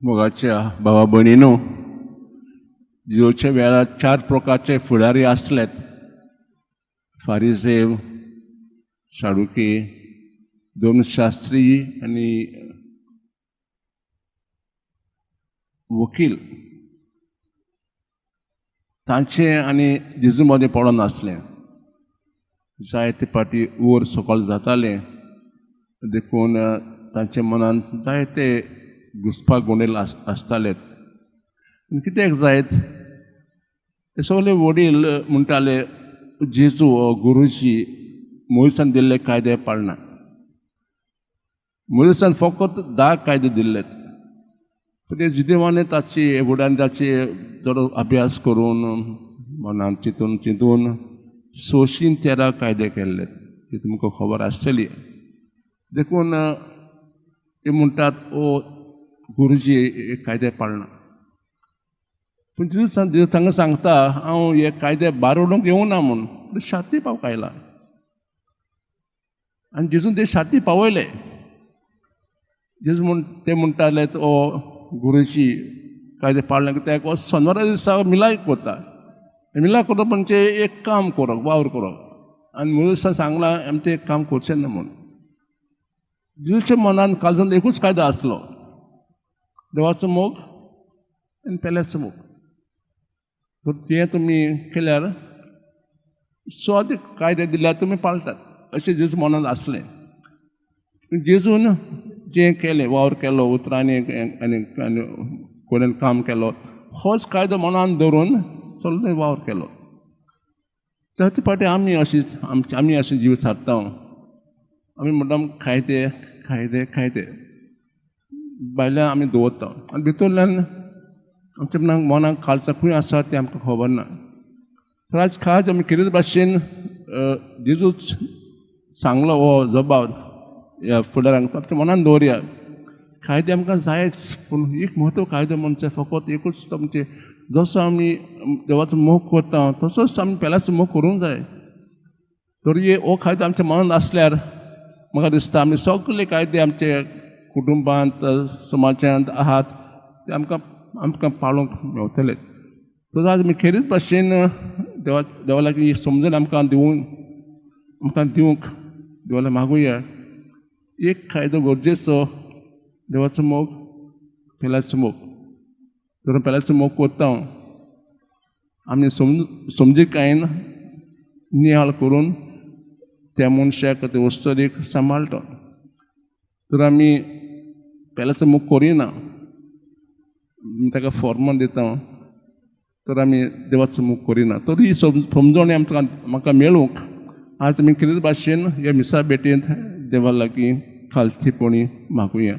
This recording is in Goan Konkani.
मोगाच्या भावा भयणीनो, जेजूच्या वेळार चार प्रकारचे फुडारी आसलेत: फारिजेव, साडुकी, धर्मशास्त्री आनी वकील. तांचे आनी जेजू मदें पडोन आसलें. जायते फावटी वयर सकयल जातालें, देखून तांच्या मनांत जायते घुसपा गोंडेल आसताले. आनी कित्याक जायत हे सगळे वडील म्हणटाले, जेजू हो गुरुजी मोयसान दिल्ले कायदे पाळना. मोयसान फकत 10 कायदे दिल्ले, पूण ते जुदेवांनी ताची वडिलांनी ताची थोडो अभ्यास करून मनांत चिंतून चिंतून 613 कायदे केल्ले, ती तुमकां खबर आसतली. देखून ते म्हणटात, ओ गुरुजी हे कायदे पाळना. पूण जेजू तांकां सांगता, हांव हे कायदे भार उडोवंक येवना म्हूण, पूण शाती पावंक आयला. आनी जेजून ते शाती पावयले. जेजू म्हण ते म्हणटाले, ओ गुरुजी कायदे पाळना कित्याक हो सोनवारा दिसा मिलायक वता. मिलाक करप म्हणजे एक काम करप, वावर करप, आनी मोयसान सांगलां आमी तें काम करचें ना म्हूण. जेजूच्या मनान काळजान एकूच कायदो आसलो, देवाचो मोग आनी पेल्याचो मोग. तर तें तुमी केल्यार स्वाद कायदे दिल्यार तुमी पाळटात, अशें जेजू मनांत आसलें. जेजून जें केलें, वावर केलो उतरांनी आनी आनी कोणेन काम केलो, होच कायदो मनान धरून सगळें वावर केलो. जायते फावटी आमी अशीच आमी अशें जीव सारता. आमी म्हणटा कायदे कायदे कायदे भायल्यान आमी दवरता आनी भितरल्यान आमच्या मनाक मनाक काळजां खंय आसा तें आमकां खबर ना. तर आज खास आमी कितें भाशेन जेजूच सांगलो हो जबाब ह्या फुडारांक, आमच्या मनान दवरया. कायदे आमकां जायच, पूण एक म्हत्व कायदो म्हणजे फकत एकूच तो म्हणजे जसो आमी देवाचो मोग करता तसोच आमी पेल्याचो मोग करूंक जाय. तर हो कायदो आमच्या मनांत आसल्यार म्हाका दिसता आमी सगळे कायदे आमचे कुटुंबांत समाजांत आहात ते आमकां आमकां पाळूंक मेवतले. तर आज आमी खेरीत भाशेन देवा देवा लागीं समजून आमकां दिवंक आमकां दिवंक देवाला मागुया. एक कायदो गरजेचो, देवाचो मोग, पेल्याचो मोग. तर पेल्याचो मोग करता आमी समजिकायेन नियाळ करून त्या मनशाक ते वस्तूक सांबाळटा. तर आमी पेल्याचो मोग करिना, ताका फॉर्मान दिता, तर आमी देवाचो मोग करिना. तर ही समजणी आमकां म्हाका मेळूंक आज आमी कितें भाशेन ह्या मिसा भेटेंत देवा लागीं खालतीपणी मागुया.